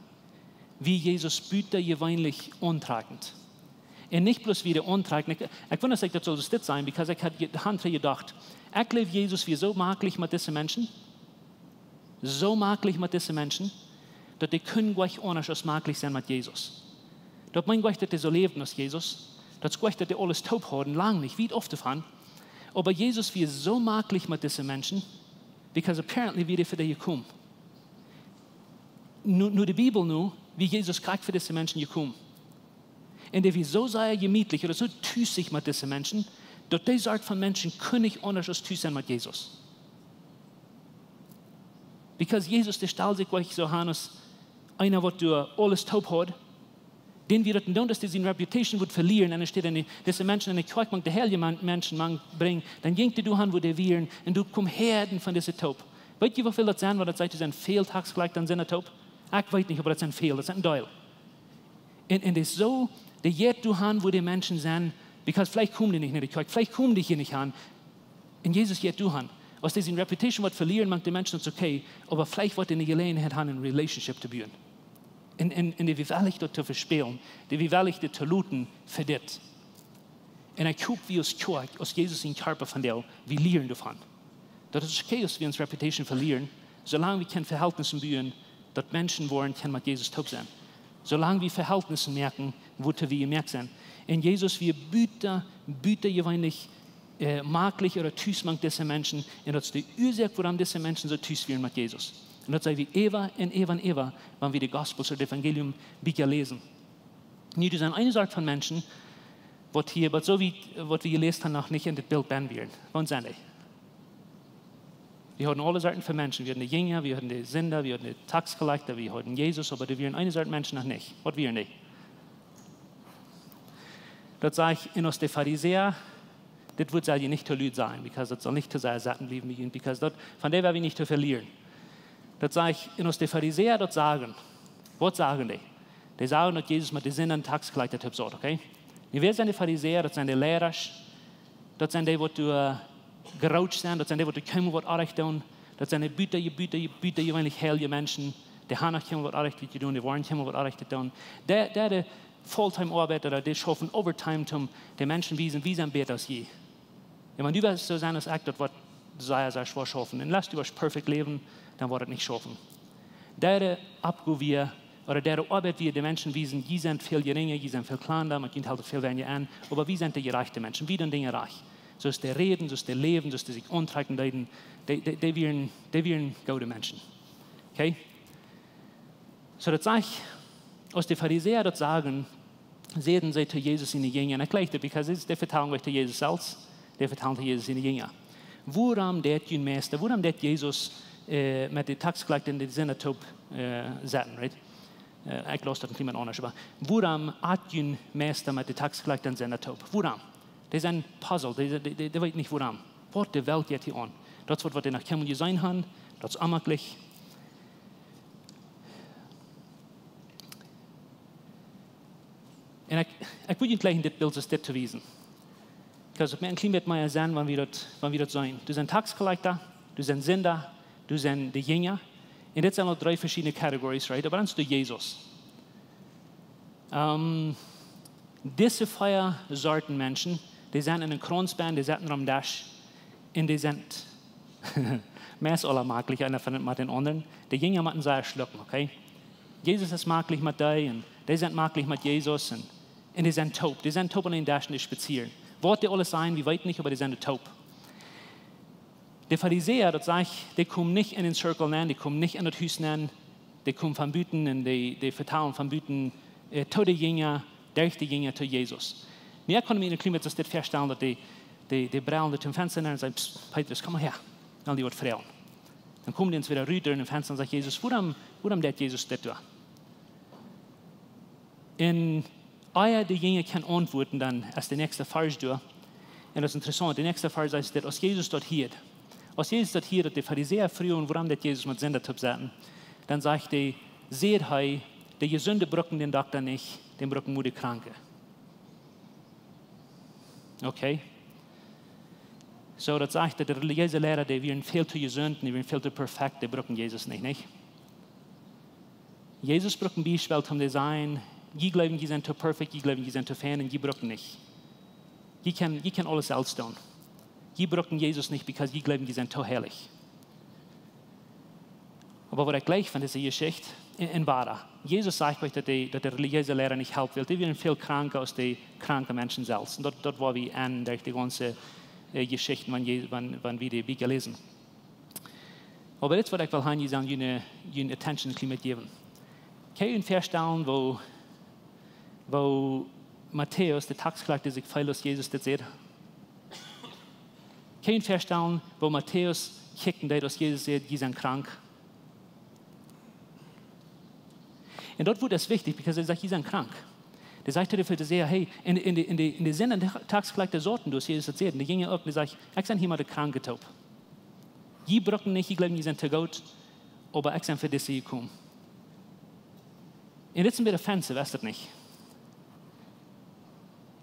wia Jesus butajeweenlich auntrakjent. Un nich bloos wia dee auntrakjent. Ekj, ekj wunda, aus ekj daut sull dit sajen, because ekj haud je-, han jedocht, ekj jleew, Jesus wia soo maklich met dise Menschen, soo maklich met dise Menschen, daut dee kunnen goanich aundasch aus maklich sennen met Jesus. Daut meent goanich, daut dee soo läwden aus Jesus. Daut es goanich, daut dee aules toop hauden, lang nich, wiet auf doavon. Oba Jesus wia soo maklich met dise Menschen, because apparently wia dee fa dee jekomen. Nu, nu de Bibel nu, wia Jesus krakjt fa dise Menschen jekomen. Un dee wia soo sea jemietlich ooda soo tusich met dise Menschen, daut dee Sort von Menschen kunnen nich aundasch aus tus sennen met Jesus. Because Jesus, dee stald sikj goanich soo han aus eena, waut doa aules toop haud. Dan wia daut, un dan, daut dee siene reputation wudd velieren, un enne Städ, dise Menschen enne Kjoakj mank de heilje Man-, Menschen mank brinjen, dan jinkj dee doa han, wua dee wieren, un doa kjeemen Häaden von dise toop. Weet jie, woo väl daut sent, waut daut sajcht, doa sent väl Tax collector un Sinda toop? Ekj weet nich, oba daut sent väl, daut sent een Deel. Un, un dee es soo, dee jeit doa han, wua dee Menschen sent, because veleicht komen dee nich no de Kjoakj, veleicht komen dee hia nich han. Un Jesus jeit doa han. Aus dee siene reputation wudd velieren, mank de Menschen, daut es okay, oba veleicht woat hee ne Jeläajenheit han, eene relationship to buen. Un, un, un dee wia wellich daut to vespälen, dee wia wellich daut to loten fa dit. Un ekj hop, wie aus Kjoakj, aus Jesus sien Kjarpa vondoag, wie lieren doavon. Daut es okay, aus wie onse reputation velieren, soo lang wie kjeene Verhältnisse buen, daut Menschen woaren kjennen met Jesus toop sennen. Soo lang wie Verhältnisse moaken, wua wie jemoakt sent. Un Jesus wia buta, butajeweenlich, äh, maklich ooda tus mank dise Menschen. Un daut es de Uasoak, wuarom dise Menschen soo tus wieren met Jesus. Un daut seenen wie äwa un äwa un äwa, wan wie de Gospels ooda daut Evangelium Bieekja läsen. Nu, doa sent eene Sort von Menschen, waut hia, waut soo wie, waut wie jeläst han, noch nich en dit Bilt benn wieren. Wua sent dee? Wie hauden aule Sorten von Menschen. Wie hauden de Jinja, wie hauden de Sinda, wie hauden de Tax collector, wie hauden Jesus, oba doa wieren eene Sort Menschen noch nich. Waut wieren dee? Daut saj ekj, un aus de Farisäa, dit Wuat saul jie nich to lud sajen, because daut saul nich to sea sitten bliewen bie junt, because daut, von dee woa wie nich to velieren. Daut saj ekj, un aus de Farisäa daut sagen, waut sagen dee? Dee sagen, daut Jesus met de Sinda un Tax collector toop saut, okay? Nu, wäa sent de Farisäa? Daut sent de Lierasch, daut sent dee, waut doa groot sent, daut sent dee, waut doa kjeemen waut orrajcht doonen, daut sent dee buta, buta, butajeweenlich heilje Menschen, dee han noch kjeemen waut orrajcht jedonen, dee woaren kjeemen waut orrajcht doonen. Dee, dee, dee Fulltime-Oabeida, dee schaufen overtime, om de Menschen wiesen, wie sent bäta aus jie. Jo, wan du west soo sennen aus ekj, daut woat sea, sea schwoa schaufen. Unless du west perfekt läwen, dan woat daut nich schaufen. Dee Oppgow wia, ooda dee Oabeit wia, de Menschen wiesen, jie sent väl jerinja, jie sent väl kjlanda, met junt helt et väl weinja aun, oba wie sent de jerajchte Menschen, wie doonen Dinja rajcht. Soo aus dee räden, soo aus dee läwen, soo aus dee sikj auntrakjen deeden, dee, dee, dee wieren, dee wieren goode Menschen. Okay? Soo daut saj ekj, aus de Farisäa daut sagen, säden see to Jesus siene Jinja, un ekj jleich daut, because dee vetalen nich to Jesus selfst, dee vetalen to Jesus siene Jinja. Wuarom deit jun Meista, wuarom deit Jesus, äh, met de Tax collector un de Sinda toop, äh, sitten, right? Ekj laus daut een kjlien bät aundasch, oba wuarom at jun Meista met de Taxkolakjta un Sinda toop? Wuarom? Dee sent puzzled, dee, dee, dee, dee weeten nich wuarom. Waut de Welt jeit hia aun? Daut es waut, waut dee noch kjeenmol jeseenen haben, daut es onmäajlich. Un ekj, ekj wull junt jlikj een Bilt soo aus dit to wiesen. Because daut mott een kjlien bät mea sennen, wan wie daut, wan wie daut seenen. Doa sent Taxkolakjta, doa sent Sinda, doa sent de Jinja. Un dit sent aul dree veschiedne categories, right? Oba dan es doa Jesus. Ehm, dise vea Sorten Menschen, dee sent en een Krauns benne, dee sitten rom dän Desch. Un dee sent meist aula maklich, eena von, met dän aundren. De Jinja motten sea schlucken, okay? Jesus es maklich met dee un dee sent maklich met Jesus un, un dee sent toop. Dee sent toop aun dän Desch un dee spazieren. Waut dee aules sent, wie weeten nich, oba dee sent toop. De Farisäa, daut sajcht, dee komen nich en dän Circle nenn, dee komen nich en daut Hus nenn, dee komen von buten un dee, dee vetalen von buten, äh, to de Jinja, derch de Jinja to Jesus. Nu, ekj kaun mie een kjlien bät soo dit väastalen, daut dee, dee, dee brellen doa tom Fensta nenn un sajen: "Psst, Petrus, komm mol häa. Ekj well die waut vetalen." Dan komen dee ons wada rut derch daut Fensta un sajcht Jesus: "Wuarom, wuarom deit Jesus dit doa?" Un ea de Jinja kaun auntwuaden, dan es de näakjste Varsch doa. Un daut es interessaunt, de näakjste Varsch sajcht dit: Aus Jesus daut hieed, aus Jesus daut hieed, daut de Farisäa fruagen, wuarom deit Jesus met Sinda toop sitten, dan sajcht hee, säd hee: "De Jesunde brucken dän Dokta nich, dee brucken mau de Kranke." Okay. Soo, daut sajcht, daut de relijeese Liera, dee wieren väl too jesunt, dee wieren väl too perfekt, dee brucken Jesus nich, nich? Jesus brukt een Biespel toom dee sajen: "Jie jleewen, jie sent too perfekt, jie jleewen, jie sent too fein un jie brucken nich. Jie kjennen, jie kjennen aules selfst doonen. Jie brucken Jesus nich, because jie jleewen, jie sent too heilich." Oba waut ekj jleich von dise Jeschicht, un, un wada, Jesus sajcht nich, daut de, daut de relijeese Liera nich halpen wullen. Dee wieren väl kranka aus de kranke Menschen selfst. Un daut, daut woa wie aun derch de gaunze, äh, Jeschichten, wan, wan, wan wie de Bibel läsen. Oba dit es waut ekj well han, jie sellen june, june attention een kjlien bät jäwen. Kaun jie junt väastalen, woo, woo Matäus, de Taxkolakjta, sikj feeld, aus Jesus dit säd? Kaun jie junt väastalen, woo Matäus kjikjen deed, aus Jesus säd: "Jie sent krank"? Un daut Wuat es wichtich, because hee sajcht: "Jie sent krank." Dee sajcht to de Farisäa: "Hey, un de, un de, un de, un de Sinda un de Taxkolakjta sauten doa, aus Jesus daut säd. Un de Jinja uk, un dee sajcht: 'Ekj sie hia met de Kranke toop. Jie brucken nich, jie jleewen, jie sent too goot, oba ekj sie fa dise jekomen.'" Un dit es een bät offensive, es daut nich?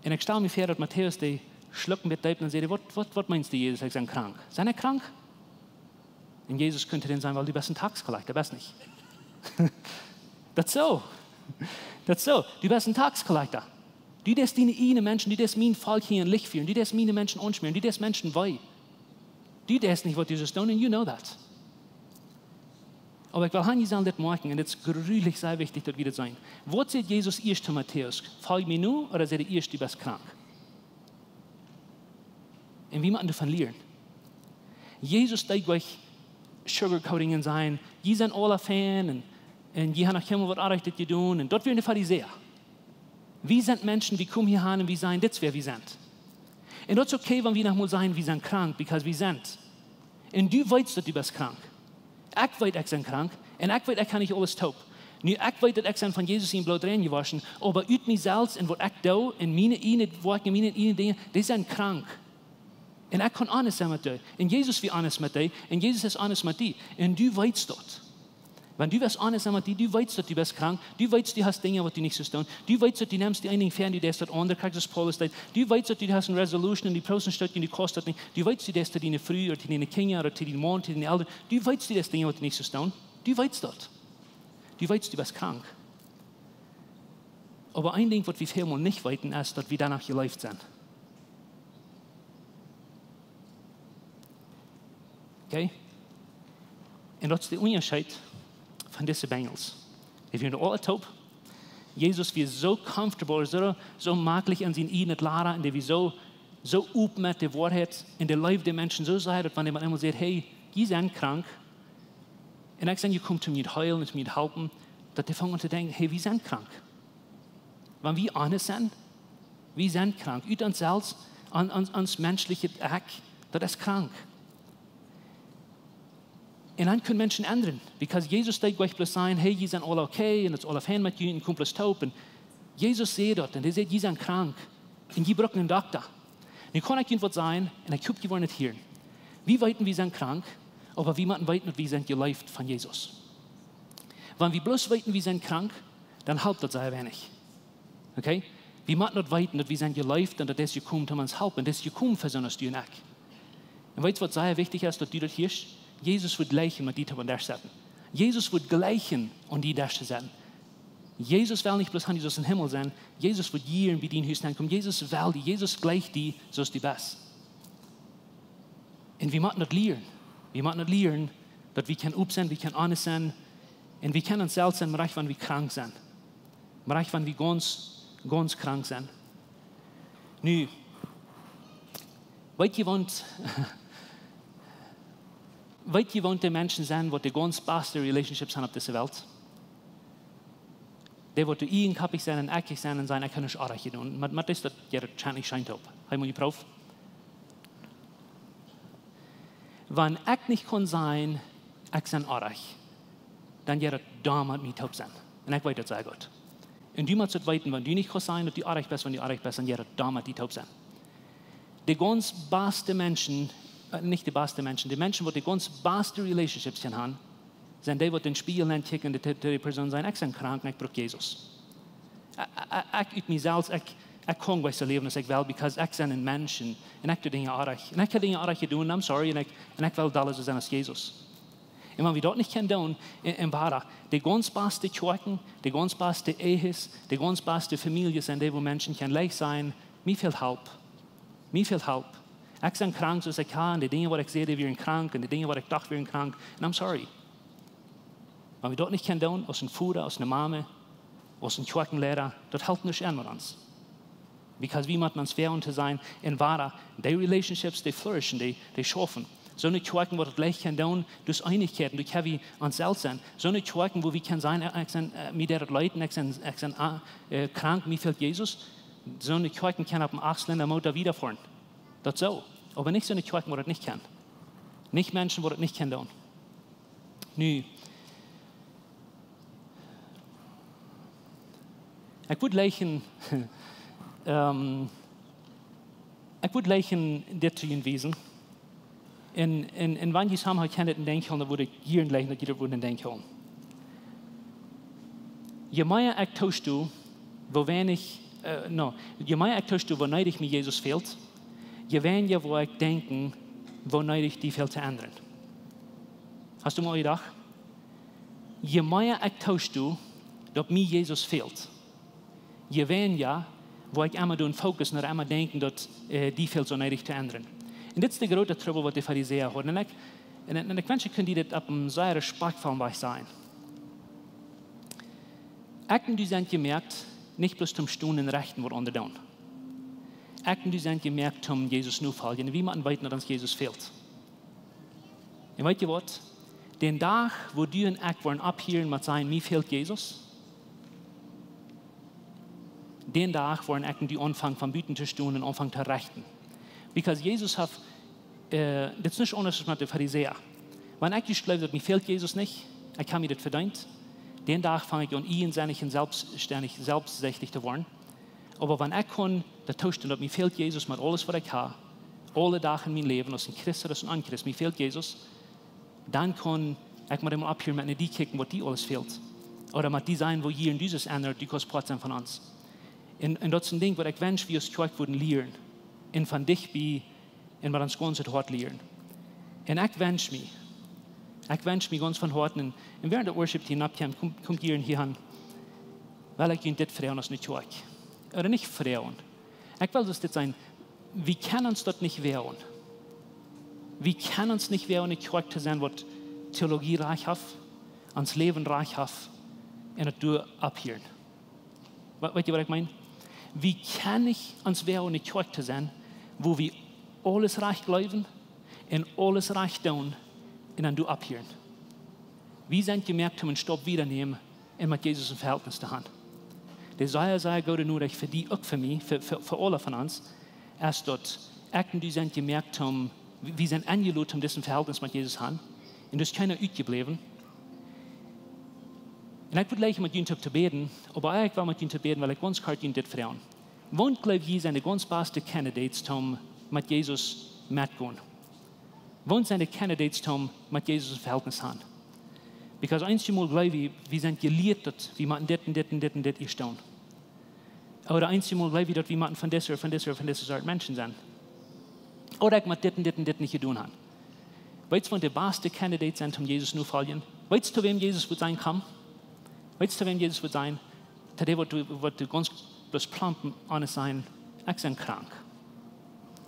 Un ekj stal mie väa, daut Matäus, dee schluck een bät deep un säd: "Waut, waut, waut meenst du, Jesus, ekj sie krank? Sie ekj krank?" Un Jesus kunn to dän sajen: "Well, du best een Taxkolakjta, best nich?" Daut es soo. Daut es soo. Du best een Taxkolakjta. Du deist diene ieejne Menschen, du deist mien Volkj hia em Licht fieren, du deist miene Menschen aunschmäaren, du deist Menschen wee. Du deist nich, waut du sust doonen, and you know that. Oba ekj well han, jie sellen dit moakjen, un dit es grulich sea wichtich, daut wie dit seenen. Waut säd Jesus ieescht to Matäus? "Folj mie no", ooda säd hee ieescht: "Du best krank"? Un wie motten doavon lieren. Jesus deed nich sugarcoating un sajen: "Jie sent aula fein un, un jie haben noch kjeenmol waut Orrajchtet jedonen." Un daut wieren de Farisäa. Wie sent Menschen, wie komen hia han un wie sajen: "Dit es wäa wie sent." Un daut es okay, wan wie noch mol sajen: "Wie sent krank", because wie sent. Un du weetst, daut du best krank. Ekj weet, ekj sie krank. Un ekj weet, ekj hab nich aules toop. Nu, ekj weet, daut ekj sie von Jesus sien Bloot rein jewoschen. Oba ut mie selfst un waut ekj doo, un miene ieejne Woakjen, miene ieejne Dinja, dee sent krank. Un ekj kaun honest sennen met die. Un Jesus wia honest met die. Un Jesus es honest met die. Un du weetst daut. Wan du best honest sennen met die, du weetst, daut du best krank. Du weetst, du hast Dinja, waut du nich sust doonen. Du weetst, daut du nemst dee eene Dinj väa, du deist daut aundre, krakjt soo aus Paulus deed. Du weetst, daut du hast een resolution un du proowst een Stekj un du kaust daut nich. Du weetst, du deist to diene Fru ooda to diene Kjinja ooda to dienen Maun, to diene Elren. Du weetst, du deist Dinja, waut du nich sust doonen. Du weetst daut. Du weetst, du best krank. Oba een Dinkj, waut wie väl mol nich weeten, es, daut wie doano jeleeft sent. Okay? Un daut es de Unjascheet von dise Benjels. Dee wieren aula toop. Jesus wia soo comfortable, soo, soo maklich en sien ieejnet Lada, un dee wia soo, soo open met de Woarheit, un dee leewd de Menschen soo sea, daut wan hee mau eemol säd: "Hey, jie sent krank, un ekj sie jekomen, om junt to heelen un om junt to halpen", daut dee fungen aun to denkjen: "Hey, wie sent krank." Wan wie honest sent, wie sent krank. Ut ons selfst, aun, aun, ons menschlichet Ekj, daut es krank. Un dan kunnen Menschen endren, because Jesus deed nich bloos sajen: "Hey, jie sent aula okay un daut es aula fein met junt un komt bloos toop." Un Jesus säd daut un hee säd: "Jie sent krank un jie brucken eenen Dokta." Nu kaun ekj junt waut sajen un ekj hop, jie woaren daut hieren. Wie weeten, wie sent krank, oba wie motten weeten, daut wie sent jeleeft von Jesus. Wan wie bloos weeten, wie sent krank, dan halpt daut sea weinich. Okay? Wie motten daut weeten, daut wie sent jeleeft un daut es jekomen, om ons to halpen. Daut es jekomen fa soone aus du un ekj. Un weetst, waut sea wichtich es, daut du daut hieescht? Jesus woat jleichen met die toop aun dän Desch setten. Jesus woat jleichen aun dän Desch to setten. Jesus well nich bloos han, du saust em Himmel sennen. Jesus woat hia bie dien Hus nenkomen. Jesus well die. Jesus jleicht die, soo aus du best. Un wie motten daut lieren. Wie motten daut lieren, daut wie kjennen op sennen, wie kjennen honest sennen. Un wie kjennen ons selfst sennen, mau wan wie krank sent. Mau wan wie gaunz, gaunz krank sent. Nu, weet jie, waut, weet jie, waut de Menschen sent, waut de gaunz baste relationships han opp dise Welt? Dee, waut doa ieejenkoppich sent un ekjich sent un sajen: "Ekj hab nuscht oajch jedonen." Mau, mau es daut, jo, daut schient nich scheen to haben. Hab jie mol jeprooft? Wan ekj nich kaun sajen: "Ekj sie oajch," dan jeit daut doa met mie toop sennen. Un ekj weet daut sea goot. Un du motst daut weeten, wan du nich kaust sajen, daut du oajch best, wan du oajch best, dan jeit daut doa met die toop sennen. De gaunz baste Menschen, äh, nich de baste Menschen, de Menschen, waut de gaunz baste relationships kjennen han, sent dee, waut em Spieejel nenn kjikjen un de, de Persoon sajen: "Ekj sie krank un ekj bruck Jesus. Ekj, ekj, ekj ut mie selfst, ekj, ekj kaun nich soo läwen aus ekj well, because ekj sie een Mensch un ekj doo Dinja oajch. Un ekj hab Dinja oajch jedonen, I'm sorry, un ekj, un ekj well dolla soo sennen aus Jesus." Un wan wie daut nich kjennen doonen, un, un wada, de gaunz baste Kjoakjen, de gaunz baste Ehes, de gaunz baste Famieljes sent dee, wua Menschen kjennen leicht sajen: "Mie fält Help. Mie fält Help. Ekj sie krank, soo aus ekj sie, un de Dinja, waut ekj säd, dee wieren krank, un de Dinja, waut ekj docht, wieren krank, un I'm sorry." Wan wie daut nich kjennen doonen, aus een Voda, aus eene Mame, aus een Kjoakjenleida, daut halpt nuscht aun met ons. Because wie motten ons fäa to sennen, un wada, dee relationships, dee flourishen, dee, dee schaufen. Soone Kjoakjen, waut daut leicht kjennen doonen, derch Eenichkjeit, derch heavy ons selfst sennen. Soone Kjoakjen, wua wie kjennen sajen: "Ekj sie, äh, mie deit daut leet, un ekj sie, ekj sie, äh, krank, mie fält Jesus." Soone Kjoakjen kjennen opp een Achtzylinda Motor wieda foaren. Daut soo. Oba nich soone Kjoakjen, waut daut nich kjennen. Nich Menschen, waut daut nich kjennen doonen. Nu, ekj wudd jleichen, ähm, ekj wudd jleichen dit to junt wiesen. Un, un, un wan jie somehow kjennen dit en Denkj hoolen, dan wudd ekj junt jleichen, daut jie daut wudden en Denkj hoolen. Je mea ekj toosto, woo weinich, äh, no, je mea ekj toosto, woo needich mie Jesus fält, je weinja woa ekj denkjen, woo needich die fält to endren. Hast du mol jedocht? Je mea ekj toosto, daut mie Jesus fält, je weinja woa ekj emma doaraun focussen ooda emma denkjen, daut, äh, die fält soo needich to endren. Un dit es de groote Trubbel, waut de Farisäa hauden. Un ekj, un, un ekj wensch, ekj kunn die dit opp een sea respektvollen Wajch sajen. Ekj un du sent jemoakt, nich bloos toom stonen un rechten, waut aundre doonen. Ekj un du sent jemoakt, toom Jesus nofoljen. Un wie motten weeten, daut ons Jesus fält. Un weet jie waut? Dän Dach, wua du un ekj woaren opphieren met sajen: "Mie fält Jesus", dän Dach woaren ekj un du aunfangen, von buten to stonen un aunfangen to rechten. Because Jesus haft, äh, dit es nich aundasch aus met de Farisäa. Wan ekj jleew, daut mie fält Jesus nich, ekj hab mie dit vedeent, dän Dach fang ekj aun, ieejensinnich un selfststendich, selfstsichtich to woaren. Oba wan ekj kaun daut toostonen, daut mie fält Jesus met aules, waut ekj hab, aule Doag en mien Läwen, aus een Christ ooda aus een Onchrist, mie fält Jesus, dan kaun ekj mol emol opphieren met no die kjikjen, waut die aules fält. Ooda met die sajen, woo hia un doa es, un du kaust Poat sennen von ons. Un, un daut es een Dinkj, waut ekj wensch, wie aus Kjoakj wudden lieren. Un von dicht bie, un met ons gaunzet Hoat lieren. Un ekj wensch mie, ekj wensch mie gaunz von Hoaten, un, un wäarent daut Worship Team nopp kjemt, komt, komt hia un hia han, well ekj junt dit froagen aus eene Kjoakj. Ooda nich froagen. Ekj well daut dit sennen, wie kjennen ons daut nich woagen. Wie kjennen ons nich woagen, eene Kjoakj to sennen, waut Theologie rajcht haft, ons Läwen rajcht haft, un daut doa opphieren. Wa-, weet jie, waut ekj meen? Wie kjennen nich ons woagen, eene Kjoakj to sennen, wua wie aules rajcht jleewen un aules rajcht doonen un dan doa opphieren. Wie sent jemoakt, om een Staup wieda nämen un met Jesus een Vehältnis to han. De sea, sea goode Norecht fa die, uk fa mie, fa, fa, fa aule von ons, es daut ekj un du sent jemoakt, om, wie, wie sent enjeloden, om dit Vehältnis met Jesus han. Un doa es kjeena utjebläwen. Un ekj wudd jlikj met junt toop to bäden, oba ekj well met junt toop bäden, well ekj gaunz kort junt dit froagen. Woont jleew jie sent de gaunz baste candidates toom met Jesus metgonen? Woont sent de candidates toom met Jesus een Vehältnis han? Because eenjemol jleew wie, wie sent jelieet daut wie motten dit un dit un dit un dit ieescht doonen. Ooda eenjemol jleew wie daut wie motten von dise, von dise, von dise Sort Menschen sennen. Ooda ekj mott dit un dit un dit nich jedonen han. Weetst du, woont de baste candidates sent toom Jesus nofoljen? Weetst du, to wäm Jesus wudd sajen: Komm? Weetst du, to wäm Jesus wudd sajen? To dee, waut du, waut du gaunz bloos plump aun es sajen: Ekj sie krank.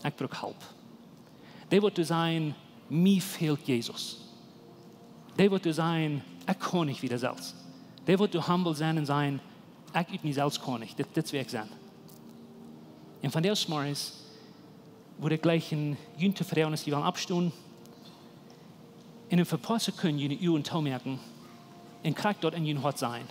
Ekj bruck Help. Dee, waut du sajen: Mie fält Jesus. Dee, waut du sajen: Ekj kaun nich wieda selfst. Dee, waut du humble sennen un sajen: Ekj ut mie selfst kaun nich. Dit, dit es wäa ekj sie. Un vondoag zemorjes wudd ekj jlikj junt to froagen, aus jie wellen oppstonen, un fa een poa Sekunden june Uagen toomoaken un krakjt daut en jun Hoat sajen.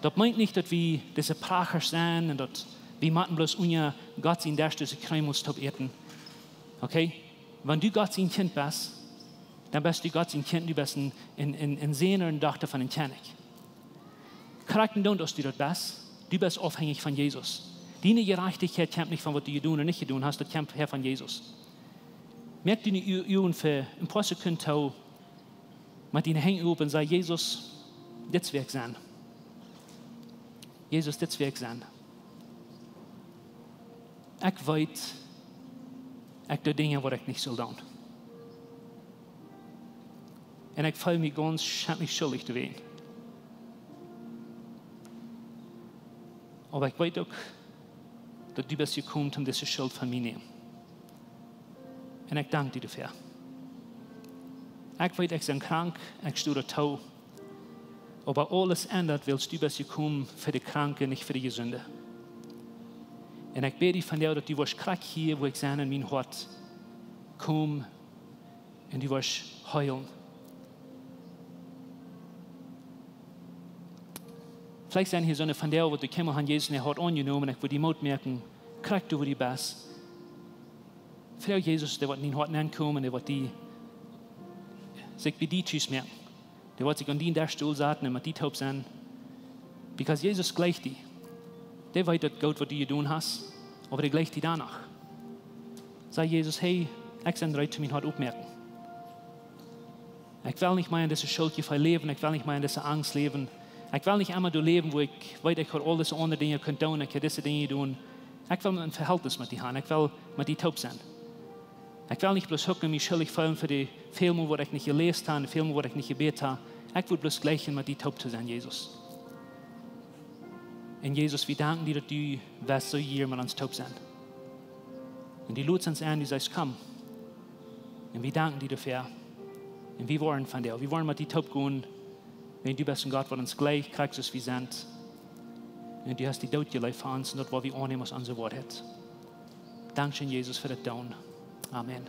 Daut meent nich, daut wie dise Prachtasch sent un daut wie motten bloos unja Gott sien Desch dise Kjreemels toop äten. Okay? Wan du Gott sien Kjint best, dan best du Gott sien Kjint, du best een, een, een, een Sän un Dochta von een Kjennich. Krakjt endoont aus du daut best, du best aufhenjich von Jesus. Diene Jerajchtichkjeit kjemt nich von waut du jedonen ooda nich jedonen hast, daut kjemt häa von Jesus. Moak die nu Uagen fa een poa Sekunden too, met diene Henj op un saj: Jesus, dit es wäa ekj sie. Jesus, dit es wäa ekj sie. Ekj weet, ekj doo Dinja, waut ekj nich sull doonen. Un ekj feel mie gaunz schentlich schullich doawäajen. Oba ekj weet uk, daut du best jekomen, om dise Schult von mie nämen. Un ekj dank die doafäa. Ekj weet, ekj sie krank, ekj sto doatoo. Oba aules endat, wiels du best jekomen fa de Kranke, nich fa de Jesunde. Un ekj bäd die vondoag, daut du woascht krakjt hia, wua ekj sie, en mien Hoat komen un du woascht heelen. Veleicht sent hia soone vondoag, waut du kjemol hast Jesus en äa Hoat aunjenomen, un ekj wudd die Moot moaken, krakjt doa, wua du best. Froag Jesus, dee woat en dien Hoat nenkomen, dee woat die, sikj bie die tus moaken. Dee woat sikj aun dien Desch saten un met die toop sennen. Because Jesus jleicht die. Dee weet daut goot, waut du jedonen hast, oba dee jleicht die doano. Saj Jesus: Hey, ekj sie reed, mien Hoat optomoaken. Ekj well nich mea en dise Schult läwen, ekj well nich mea en dise Angst läwen. Ekj well nich emma doa läwen, wua ekj weet, ekj haud aul dise aundre Dinja kunt doonen, ekj haud dise Dinja jedonen. Ekj well een Vehältnis met die haben, ekj well met die toop sennen. Ekj well nich bloos hucken, mie schullich feelen fa de väl Mol, waut ekj nich jeläst hab, väl Mol, waut ekj nich jebät hab. Ekj wudd bloos jleichen, met die toop to sennen, Jesus. Un Jesus, wie danken die, daut du west soo hia met ons toop sennen. Un du lodst ons en, du sajchst: Komm. Un wie danken die doafäa. Un wie woaren vondoag, wie woaren met die toop gonen, wiels du best een Gott, waut ons jleicht, krakjt soo aus wie sent. Un du hast die doot jeleeft fa ons, un daut woa wie aunnämen aus onse Woarheit. Dankscheen, Jesus, fa daut doonen. Amen.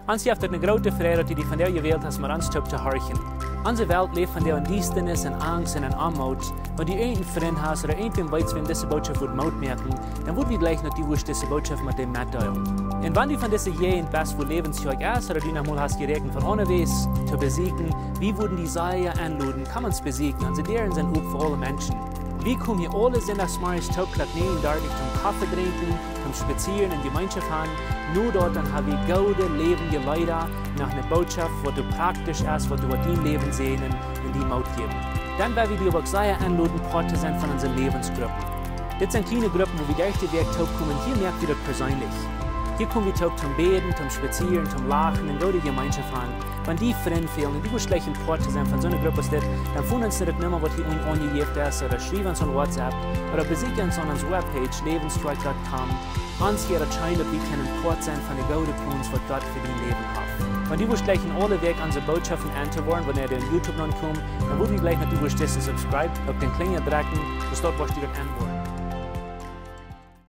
Ons jeft et eene groote Freid, daut du die vondoag jewält hast, met ons toop to horchen. Onse Welt läft vondoag en Diestanis, en Angst un en Oamoot. Wan du eenen Frint hast ooda irjentwäm weetst, wäm dise Bootschoft wudd Moot moaken, dan wudd wie jleichen, daut du wurscht dise Bootschoft met däm metdeelen. Un wan du von dise Jäajent best, wua Läwens Kjoakj es, ooda du noch mol hast jeräakjent von onjewess to besieekjen, wie wudden die sea enloden, komm ons besieekjen. Onse Däaren sent op fa aule Menschen. Wie komen hia aule Sindachsmorjes toop Klock näajen dartich toom Koffe drinkjen, toom spazieren un Jemeenschoft haben. No daut dan hab wie goode läwendje Leeda, noch eene Bootschoft, waut praktisch es, waut, waut dien Läwen säajnen un die Moot jäwen. Dan wudd wie die uk sea enloden, Poat to sennen von onse Läwensgruppen. Dit sent kjliene Gruppen, wua wie derch de Wäakj toop komen. Hia moak wie daut perseenlich. Hia kom wie toop toom bäden, toom spazieren, toom lachen un goode Jemeenschoft haben. Wan die Frind fälen un du wurscht jleichen Poat to sennen von soone Grupp aus dit, dan fon ons no de Numma, waut hia unjen aunjejäft es, ooda schriew ons aun WhatsApp, ooda besieekj ons aun onse Webpage, läwens kjoakj dot com. Ons wudd daut scheen, daut wie kjennen Poat sennen von de goode Plons, waut Gott fa dien Läwen haft. Wan du wurscht jleichen aule Wäakj onse Bootschoften en to woaren, wanea dee en YouTube nopp komen, dan wudd wie jleichen, daut du wurscht dise subscribe, uk dän Kjlinja drekjen, soo daut du woascht enwoaren.